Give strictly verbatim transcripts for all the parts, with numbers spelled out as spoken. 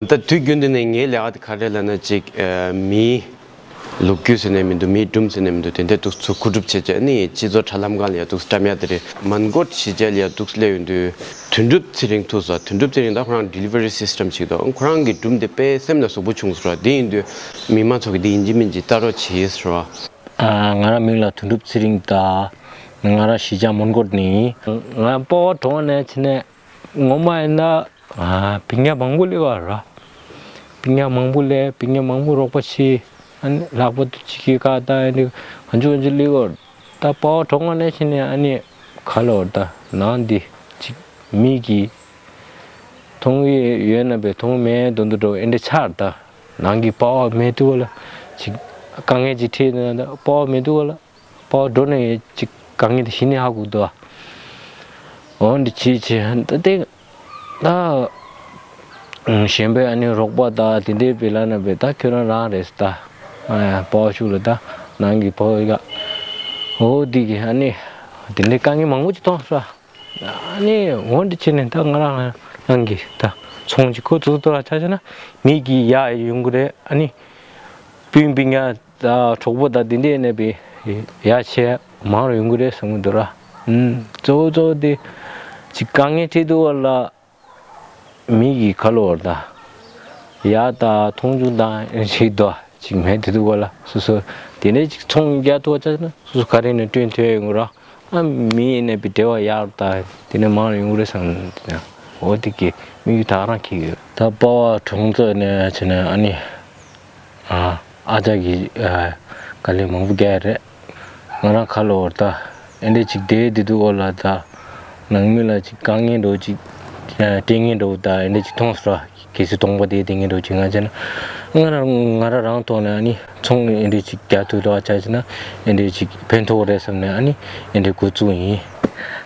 ད་དུས་རྒྱུན་དུ་ནས་ངའི་ལས་ཀ་དེ་ག་རེ་ལབ་ན་ཅིག་ཨ། མིའི་ལོ་རྒྱུས་ཟེར་ནས་མི་འདུག་མིའི་སྒྲུང་ཟེར་ནས་མི་འདུག་དེ་འདྲ་འདུག་ཚུར་མཁོ་སྒྲུབ་བྱས་བྱས་ནི་སྤྱི་ཚོགས་དྲ་ལམ་སྒང་ལ་ཡ་འདུག་བཀྲམ་ཡ་དེ་རེད། མོན་གྷོ་གཞིས་ཆགས་ལ་ཡ་འདུག་སླེབས་ཡོང་དུས་དོན་གྲུབ་ཚེ་རིང་ཐུག་སོང་། དོན་གྲུབ་ཚེ་རིང་ད་ཁོ་རང་ཌི་ལི་ཝ་རི་སིས་ཊམ་ཞིག་འདུག་ཁོ་རང་གི་སྒྲུང་དེ་དཔེ་སེམས་ལ་ཟུག་པོ་བྱུང་སོང་ར། དེ་ཡིན་དུས་མི་མང་ཚོ་གིས་དེ་ཡིན་གཅིག་མིན་གཅིག་ལྟ་རོགས་བྱེད་ཟེར་བ། ང་རང་མིང་ལ་དོན་གྲུབ་ཚེ་རིང་ད། ང་རང་གཞིས་ཆགས་མོན་གྷོ་ནས་ཡིན། ང་སྤོ་བོ་གྲོང་ནས་ཕྱིན་ནས་ངོ་མ་ཡིན་ན། ཨ། བུད་མེད་མང་པོ་སླེབས་པ་ར། བུད་མེད་མང་པོ་སླེབས། བུད་མེད་མང་པོ་རོགས་པ་བྱས། ཨ་ནི་ལྷག་པར་དུ་ཕྱི་རྒྱལ་ཁག་དང་ཨ་ནི་གང་བྱུང་གང་བྱུང་སླེབས་པ་ར། ད་སྤོ་བོ་གྲོང་ཁ་ནས་ཕྱིན་ནས་ཨ་ནི་ག་ལབ་ར། ད་ནང་འདི་ཅིག་མི་གིས་མཐོང་གི་ཡོད་ན་བས་མཐོང་མེད་དོན་དུ་འགྲོ་ཨེ་འདྲ་ཆགས་ར། ད་ནང་གི་སྤོ་བོ་མེད་དུས་ལ་ཅིག་དཀའ་ངལ་ཅིག་འཕྲད་ན། ད་སྤོ་བོ་མེད་དུས་ལ། སྤོ་བོ་འགྲོ་ནས་ཅིག་དཀའ་ངལ་དེ་གཞི་ནས་ཧ་གོ་འདུག་འོ་འདི་བྱེད་བྱེད་ད་ལྟའི་ད་གཞན་པའི་ཨ་ནི་རོགས་པ་ད་དེ་འདྲའི་བེ་ལ་ན་བེ་ད་ཁྱོད་རང་རང་རེད་ད། སྤོ་བོ་ཤུགས་ལ་ད་ནང་གི་སྤོ་བོ་ཡ། འོ་འདི་གི་ཨ་ནི་དེ་འདྲའི་དཀའ་ངལ་མང་པོ་ཅིག་མཐོང་སོང་། ཨ་ནི་འོ་འདི་བྱེད་ནས་ད་ང་རང་རང་གི་ད་ཚོང་ཅིག་ཁོ་ཚོ་ཏོ་ལ་ཆ་བཞག་ན་མི་གི་ཡ་ཡོང་གི་རེད། ཨ་ནི་སྤུན་སྤུན་ཀྱག་ད་གྲོགས་པོ་དང་དེ་འདྲས་ནས་པའི་ཡ་ཆེ་མང་རུ་ཡོང་གི་རེད་བསམ་གི་འདུག་ར། ཨུམ། གཙོ་བོ་གཙོ་བོ་དེ་ཅིག་དཀའ་ངལ་འཕྲད་དུས་བ་ལ་མི་གི་ཁ་ལོ་བར་ད་ཡ་ད་མཐོང་ཆུང་དང་ཞིག་དོ་ཅིག་མེད་དེ་དུས་བ་ལ་སོ་སོ་དེ་འདྲས་ཅིག་ཚོང་རྒྱག་ཐུབ་པ་ཆ་ན་སོ་སོ་ག་རེ་ནས་བསྐྲུན་ཐུབ་ཡོང་གི་ར། ཨ། མི་ཡིན་ནས་པའི་འབྲེལ་བ་ཡག་དང་དེ་ནས་མང་རུ་ཡོང་གི་རེད་བསམ། འོ་དེ་གི་དམིགས་ཡུལ་ད་རང་འཁྱེར་ཡོད། ད་སྤོ་བོ་གྲོང་ཚོ་ནས་བྱས་ནས་ཨ་ནི། ཨ། ཨ་ཅག་གི་ཨ། དཀའ་ལས་མང་པོ་བརྒྱབ་རེད། ང་རང་ཁ་ལོ་བར་ད་ཨེ་འདྲས་ཅིག་བསྡད་དེ་དུས་འོ་ལ་ད་ནང་མི་ལ་ཅིག་དཀའ་ངལ་འདྲ་བོ་ཅིག་ཨ། སྐྲག་ངལ་འདྲ་བོ་ད་ཨེ་འདྲས་ཅིག་མཐོང་སོང་ར། གལ་སྲིད་སྟོང་པ་དེ་དེ་ངས་འགྲོ་ཅིག་ང་བྱས་ན། ང་རང་ང་རང་རང་ཐོག་ནས་ཨ་ནི་ཚོང་ཨེ་འདྲས་ཅིག་རྒྱག་ཐུབ་ཐུབ་ཨ་ཆ་བྱས་ན་ཨེ་འདྲས་ཅིག་ཕན་ཐོགས་རེད་བསམ་ནས་ཨ་ནི་ཨེ་འདྲས་འགོ་བཙུགས་ཡིན།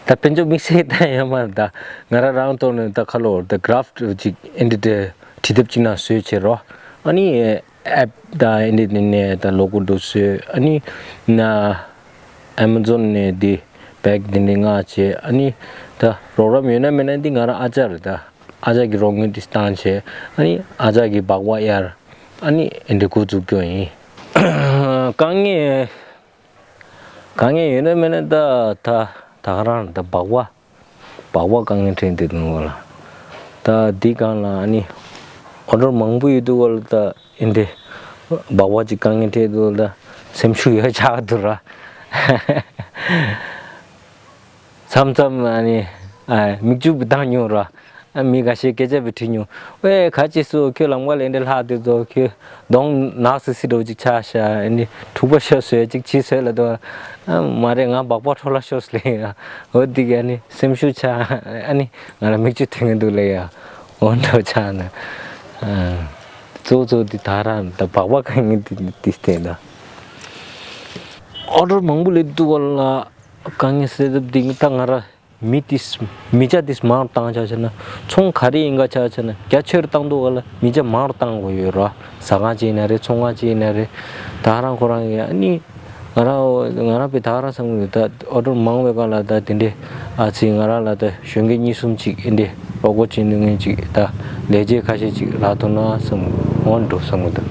ད་དཔལ་འབྱོར་དམིགས་བསལ་ད་ཡང་མ་རེད། ད་ང་རང་རང་ཐོག་ནས་ད་ཁ་ལོ་ད་གྷ་རཕ་ཊི་ཅིག་ཨེ་འདྲས་བྲིས་དེབ་ཅིག་ནང་བཟོས་བྱས་རོགས། ཨ་ནི་ཨེབ་ད་ཨེ་འདྲས་དེ་ནས་ད་ལོ་གོ་འདྲ་བཟོས། ཨ་ནི་ན་ཨེ་མ་ཛོན་ནས་དེ་བེག་དེ་འདྲས་མངགས་བྱས། ཨ་ནི་ད་རོགས་རམ་ཡོད་ན་མེད་ན་འདི་ང་རང་ཨ་ཅག་རེད་ད། ཨ་ཅག་གི་རོགས་དངུལ་དེ་བཏང་བྱས། ཨ་ནི་ཨ་ཅག་གི་སྦག་སྦག་གཡར། ཨ་ནི་ཨེ་འདྲས་འགོ་བཙུགས་རྒྱུ་ཡིན། དཀའ་ངལ་དཀའ་ངལ་ཡོད་ན་མེད་ན་ད་ད་ད་ག་རང་ད་སྦག་སྦག་སྦག་སྦག་དཀའ་ངལ་འཕྲད་འདུག་ནོ་ལ། ད་འདི་སྒང་ལ་ཨ་ནི་ཨོ་ཌར་མང་པོ་ཡོད་དུས་བ་ལ་ད་ཨེ་འདྲས་སྦག་སྦག་ཅིག་དཀའ་ངལ་འཕྲད་འདུག་ལ། སེམས་ཤུགས་ཡོད་ཆགས་འདུག་ར། མཚམས་མཚམས་ཨ་ནི་ཨ་མིག་ཆུ་བཏང་མྱོང་ར། ཨ་མི་ཁ་ཤས་སྐད་ཆ་བའི་དྲིས་མྱོང་། ཝེ་ག་ཅི་སུ་ཁྱོད་ལམ་ཁ་ལ་འདི་ལྷག་དེ་ཚོ་ཁྱོད་གདོང་ནག་སི་སི་འདྲ་བོ་ཅིག་ཆགས་ཤག་ཨ་ནི་འཁྲུག་པ་ཤོར་སོང་ཅིག་བྱས་སོང་ལབ་དུས། ཨ་མ་རེད་ང་སྦག་སྦག་འཕྲོ་བརླག་ཤོར་སོང་ལབ་ཡ། འོ་འདི་ག་ཨ་ནི་སེམས་ཤུགས་ཆག་ཨ་ནི་ང་ལ་མིག་ཆུ་ཐོན་གི་འདུག་ལབ་ཡ། འོ་འདྲ་བོ་ཆགས་ན། ཨ་གཙོ་བོ་གཙོ་བོ་འདི་ད་རང་ད་སྦག་སྦག་དཀའ་ངལ་འདི་འདི་བསྟན་ད། ཨོ་ཌར་མང་པོ་སླེབས་དུས་བ་ལ་དཀའ་ངལ་སེལ་ཐབས་འདི་ད་ང་ར། མི་དེས་མི་ཆ་དེས་མང་རུ་བཏང་ཆ་བྱས་ན་ཚོང་ག་རེ་ཡིན་ག་ཆ་བྱས་ན་རྒྱ་ཆེ་རུ་བཏང་འདུག་ག་ལ་མི་ཆ་མང་རུ་བཏང་དགོས་ཡོད་ར། ཟ་ཁང་ཅིག་ཡིན་ན་རེད། ཚོང་ཁང་ཅིག་ཡིན་ན་རེད། ད་རང་ཁོ་རང་གི་ཨ་ནི་ང་རང་ང་རང་པའི་ད་རང་བསམ་གི་ད་ཨོ་ཌར་མང་བའི་སྒང་ལ་ད་དེ་འདྲས་ཨ་ཙི་ང་རང་ལ་ད་གཞོན་སྐྱེས་གཉིས་གསུམ་ཅིག་ཨེ་འདྲས་རོགས་པ་བྱེད་འདུག་མཁན་ཅིག་ད་ལས་བྱེད་ཁ་ཤས་ཅིག་རག་ཐུབ་ན་བསམ་འོང་འགྲོ་བསམ་གི་འདུག་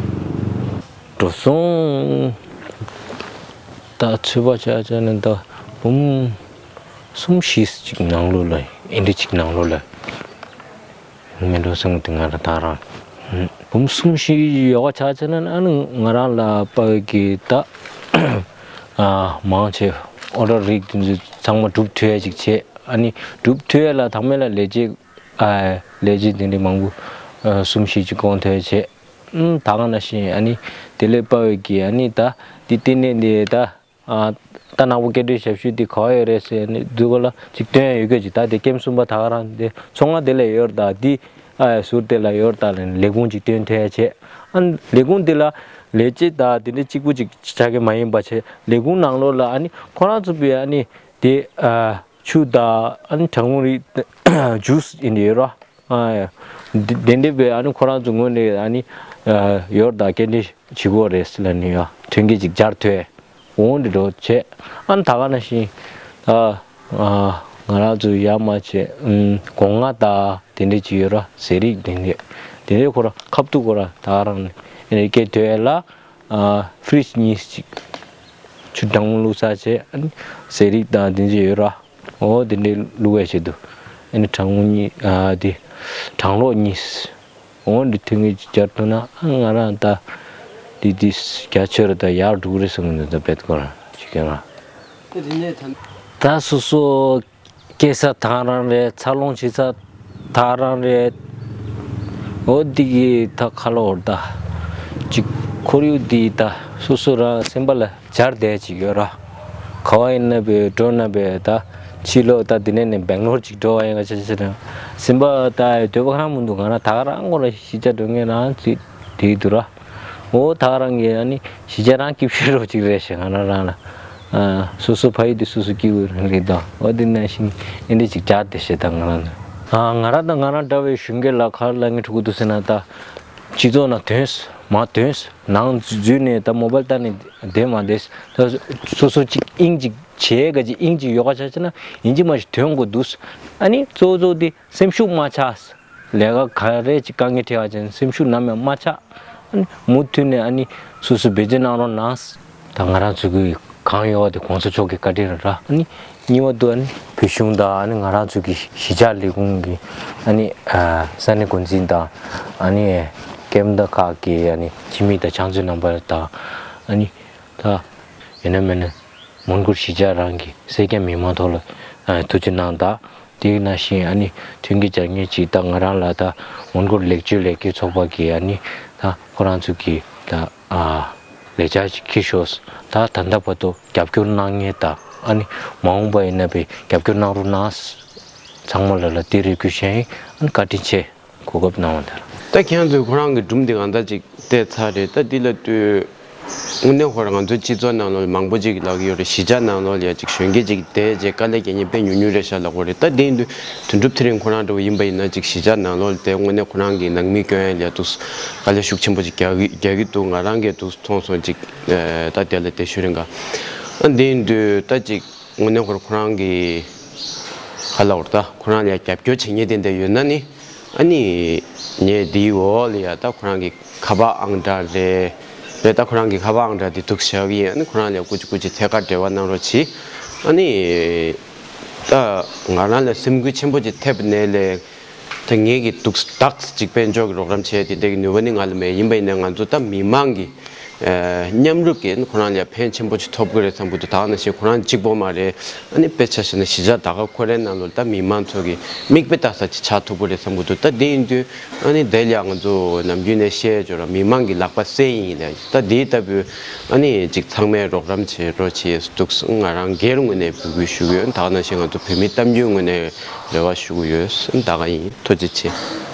འགྲོ་སོང་། ད་ཚོད་དཔག་བྱས་བྱས་ན་ད་འབུམ་གསུམ་བཞི་ཅིག་ནང་ལོགས་ལ་ཨེ་འདྲས་ཅིག་ནང་ལོགས་ལ་མེད་འགྲོ་བསམ་གི་འདུག་ང་རང་ད་རང་འབུམ་གསུམ་བཞི་ཡོད་ག་ཆ་བྱས་ན་ཨ་ནི་ང་རང་ལ་དཔག་གི་ད་ཨ་མང་ཆེ་ཨོ་ཌར་རིགས་དེ་ཚོ་ཚང་མ་འགྲུབ་ཐུབ་ཡ་ཅིག་བྱས། ཨ་ནི་འགྲུབ་ཐུབ་ཡ་ལ་ཐོག་མེད་ལ་ལས་བྱེད་ཨ་ལས་བྱེད་དེ་འདྲས་མང་པོ་ཨ་གསུམ་བཞི་ཅིག་བསྐོང་ཐུབ་ཡ་བྱས། ཨུམ། ད་ག་ནང་བཞིན་ཨ་ནི་དེ་ལས་དཔག་གི་ཨ་ནི་ད་འདི་ལྟེ་གནས་འདི་ད་ཨ་ད་ནག་པོ་སྐད་འཕྲིན་ཞབས་ཞུ་འདི་ག་བ་ཡོད་རེད་ཟེར་ནས་འདུག་ག་ལ་ཅིག་སྟོན་ཡ་ཡོད་གི་ཅིག་ད་དེ་ཀེམ་གསུམ་པ་ད་ག་རང་དེ་ཚོང་ཁང་དེ་ལ་ཡོད་རེད། ད་འདི་ཨ་ཟུར་དེ་ལ་ཡོད་རེད། ད་ལས་ལས་ཁུངས་ཅིག་སྟོན་ཐུབ་ཡ་བྱས། ཨ་ལས་ཁུངས་དེ་ལ་ལས་བྱེད་ད་དེ་འདྲ་གཅིག་པུ་ཅིག་ཆགས་ཀྱི་མ་ཡིན་པ་བྱས་ལས་ཁུངས་ནང་ལོགས་ལ་ཨ་ནི་ཁོ་རང་ཚོ་པའི་ཨ་ནི་དེ་ཨ་ཆུ་དང་ཨ་ནི་གྲང་མོ་རིགས་ཇུས་ཡིན་ཡོད་ར། ཨ་ཡ། དེ་དེ་འདྲ་བའི་ཨ་ནི་ཁོ་རང་ཚོ་ངོས་ནས་ཨ་ནི་ཨ་ཡོད་རེད། ད་སྐད་འཕྲིན་བྱེད་དགོས་རེད་ཟེར་ལབ་ནས་ཡ་ཐོན་སྐྱེད་ཅིག་སྦྱར་ཐུབ་འོང་འདི་འགྲོ་བྱས། ཨ་ནི་ད་ག་ནང་བཞིན་ད་ཨ་ང་རང་ཚོ་ཡར་མར་བྱས་ཨུམ་སྒོ་ང་དང་དེ་འདྲ་ཅིག་ཡོད་ར། ཟས་རིགས་དེ་འདྲ་ དེ་ནས་ཁོ་རང་ཁ་ཐུག་ཁོ་རང་ད་ག་རང་ནས་ཨེ་ནས་སྐད་ཐོས་ཡས་ལ་ཨ་ཕི་རིཇ་གཉིས་ཅིག་ཆུ་གྲང་མོ་བླུགས་ས་བྱས། ཨ་ནི་ཟས་རིགས་དང་དེ་ཚོ་ཡོད་ར། འོ་དེ་འདྲའི་བླུགས་ཡས་བྱེད་དུ། ཨ་ནི་གྲང་མོ་གཉིས། ཨ་དེ་གྲང་རོགས་གཉིས། འོ་འདི་ཐོན་མཁན་ཅིག་སྦྱར་ཐུབ་ན་ཨ་ང་རང་ད་འདི་འདི་རྒྱ་ཆེ་རུ་ད་ཡར་འགྲོ་གི་རེད་བསམ་གི་འདུག་ད་བེད་ཁོ་རང་ཅིག་ཁྱོད་རང་། ད་སོ་སོ་སྐྱེ་ས་ད་ག་རང་རེད། འཚར་ལོངས་བྱེད་ས་ད་ག་རང་རེད། འོ་འདི་གི་ད་ཁ་ལོ་བར་ད་ཅིག་ཁོར་ཡུག་འདི་ད་སོ་སོ་རང་སེམས་པ་ལ་སྦྱར་བསྡད་ཅིག་ཡོད་ར། ག་བ་ཡིན་ན་བས་འགྲོ་ན་བས་ད་ཕྱི་ལོགས་ད་འདི་ནས་ནས་སྦེང་ལོར་ཅིག་འགྲོ་བ་ཡིན་ག་ཆ་ཆ་ན་སེམས་པ་ད་འདོད་པ་གང་མི་འདུག་ང་རང་ད་ག་རང་ངོ་ལ་གཞིས་ཆགས་འགྲོ་མཁན་རང་ཚོ་དེ་འདུག་ར། འོ་ད་ག་རང་གི་ཨ་ནི་གཞིས་ཆགས་རང་སྐྱིད་ཤོས་རོགས་ཅིག་རེད་ཤག་ང་རང་རང་ལ། ཨ་སོ་སོ་ཕ་ཡུལ་དེ་སོ་སོ་སྐྱིད་པོ་རང་རེད་དོ། འོ་དེ་ནང་བཞིན་ཨེ་འདྲ་ཅིག་སྦྱར་བསྡད་ཤག་ད་ང་རང་ལ། ཨ་ང་རང་དང་ང་རང་འདྲ་བའི་གཞོན་སྐྱེས་ལ་ག་རེ་ལབ་སྙིང་བྲོ་གི་འདུག་ཟེར་ན་ད་སྤྱི་ཚོགས་ནང་ཐོན་མ་ཐོན། ནང་འཛུལ་ནས་ད་མོ་བལ་བལྟས་ནས་བསྡད་མ་བསྡད། ད་སོ་སོ་གཅིག་དབྱིངས་གཅིག་བྱས་ག་ཅིག་དབྱིངས་གཅིག་ཡོད་ག་ཆ་ཆ་ན་ཡིན་གཅིག་མ་གཅིག་ཐོན་དགོས་འདུག་ཨ་ནི་གཙོ་བོ་གཙོ་བོ་དེ་སེམས་ཤུགས་མ་ཆག་ལས་ཀ་ག་རེ་ཅིག་དཀའ་ངལ་འཕྲད་ཡ་ཅན་སེམས་ཤུགས་ནམ་ཡང་མ་ཆག་ཨ་ནི་མུ་མཐུད་ནས་ཨ་ནི་སོ་སོ་བེད་སྤྱོད་གནང་རོགས་གནང་། ད་ང་རང་ཚོ་གི་གང་ཡོད་དེ་གོང་ས་མཆོག་གི་བཀའ་དྲིན་རེད་ར། ཨ་ནི་གཉིས་པ་དུ་ཨ་ནི་བོད་གཞུང་དང་ཨ་ནི་ང་རང་ཚོ་གི་གཞིས་ཆགས་ལས་ཁུངས་ཀྱི་ཨ་ནི་ས་གནས་འགོ་འཛིན་དང་ཨ་ནི་སྐད་མ་བརྡ་ཁག་གི་ཨ་ནི་སྤྱི་མི་དང་ཕྱག་མཛོད་རྣམ་པ་དང་ཨ་ནི་ད་ཡིན་ན་མིན་ན་མོན་གྷོ་གཞིས་ཆགས་རང་གི་སེར་སྐྱ་མི་མང་ཐོག་ལ་ཐུགས་རྗེ་གནང་དང་། དེ་ནང་བཞིན་ཨ་ནི་མཐུན་རྐྱེན་སྦྱར་མཁན་ཅིག་ད་ང་རང་ལ་ད་མོན་གྷོ་ལེགས་བཅོས་ལས་འགུལ་ཚོགས་པ་གི་ཨ་ནི་ད་ཁོ་རང་ཚོ་གི་ད་ལས་འཆར་ཅིག་འཁྱེར་ཤོག་ད་ད་ལྟ་བར་དུ་རྒྱབ་སྐྱོར་གནང་མཁན་དང་ཨ་ནི་མ་འོངས་པ་ཡིན་ན་བས་རྒྱབ་སྐྱོར་གནང་རོགས་གནང་། ཚང་མ་ལ་ལ་དེ་རེ་སྐུལ་བྱས་ཡིན། ཨ་ནི་བཀའ་དྲིན་ཆེ། གོ་སྐབས་གནང་བ་དེར། ད་ཁྱེད་ཚོས་ཁོ་རང་གི་སྒྲུང་འདི་གང་ལྟར་ཅིག་བལྟས་ཚར་རེད། ད་འདི་ལ་ལྟོས། དངོས་གནས་ཧོར་ང་ཚོའི་སྤྱི་ཚོགས་ནང་ལོགས་མང་པོ་ཅིག་ལབ་ཀྱི་ཡོད་རེད། གཞིས་ཆགས་ནང་ལོགས་ལ་ཡ་ཅིག་གཞོན་སྐྱེས་ཅིག་བསྡད་རྗེས་དཀའ་ལས་རྒྱག་མཁན་དཔེ་ཉུང་ཉུང་རེད་ཤག་ལབ་དགོས་རེད། ད་དེ་ཡིན་དུས་དོན་གྲུབ་ཚེ་རིང་ཁོ་རང་འདྲ་བོ་ཡིན་པ་ཡིན་ན་ཅིག་གཞིས་ཆགས་ནང་ལོགས་ལ་བསྡད་དངོས་གནས་ཁོ་རང་གི་ནང་མི་སྐྱོན་ཡ་ལ་ཡ་འདུག་དཀའ་ལས་ཤུགས་ཆེན་པོ་ཅིག་རྒྱག་གི་རྒྱག་གི་འདུག་ང་རང་གིས་འདུག་མཐོང་སོང་ཅིག་ད་དེ་ལ་དེ་ཤོད་རིང་ག་ཨ་དེ་ཡིན་དུས་ད་ཅིག་དངོས་གནས་ཁོ་ཁོ་རང་གི་ཧ་ལ་བར་ད་ཁོ་རང་ལ་རྒྱབ་སྐྱོར་བྱེད་མཁན་དེ་འདྲ་ཡོད་ན་ནི་ཨ་ནི་ངས་འདིའི་འོག་ལ་ཡ་ད་ཁོ་རང་གི་ཁ་པར་ཨང་གྲངས་རེད་རེད། ད་ཁོ་རང་གི་ཁ་པར་ཨང་གྲངས་དེ་འདུག་བཞག་གི་ཡིན། ཨ་ནི་ཁོ་རང་ལ་སྐུ་མཁྱེན་སྐུ་མཁྱེན་ཐད་ཀར་འབྲེལ་བ་གནང་རོགས་གྱིས། ཨ་ནི་ད་ང་རང་ལ་སེམས་འགུལ་ཆེན་པོ་ཅིག་ཐེབས་ནས་ལས། ད་ངེད་ཀྱི་འདུག་བདག་ཅིག་དཔལ་འབྱོར་གྱི་རོགས་རམ་བྱས་དེ་འདྲ་གི་ནུས་པ་ནི་ང་ལ་མེད། ཡིན་པ་ཡིན་ན་ང་ཚོ་ད་མི་མང་གི་མཉམ་རུབ་ཀྱིས་ཁོ་རང་ལ་ཕན་ཆེན་པོ་ཅིག་ཐོབ་ཀྱི་རེད་བསམ་གྱི་འདུག་ད་ག་ནང་བཞིན་ཁོ་རང་གཅིག་པོ་མ་རེད། ཨ་ནི་དཔེ་ཆ་བཞག་ན་གཞིས་ཆགས་ད་ག་ཁོ་རའི་ནང་ལོགས་ད་མི་མང་ཚོ་གི་མིག་དཔེ་ལྟ་ས་ཅིག་ཆགས་ཐུབ་ཀྱི་རེད་བསམ་གྱི་འདུག་ད་དེ་ཡིན་དུས་ཨ་ནི་དེ་ལ་ང་ཚོ་ནམ་རྒྱུན་ནས་བཤད་ཡོད་ར། མི་མང་གི་ལག་པ་གསལ་ཡིན་ལ། ད་དེ་ལྟ་བུའི་ཨ་ནི་ཅིག་ཚང་མས་རོགས་རམ་བྱེད་རོགས་བྱེད་འདུག་ང་རང་སྒེར་ངོས་ནས་འབོད་སྐུལ་ཞུ་གི་ཡོད། ད་ག་ནང་བཞིན་ང་ཚོ་བོད་མི་གཏམ་རྒྱུད་ངོས་ནས་རེ་བ་ཞུ་གི་ཡོད། ད་ག་ཡིན། ཐུགས་རྗེ་ཆེ།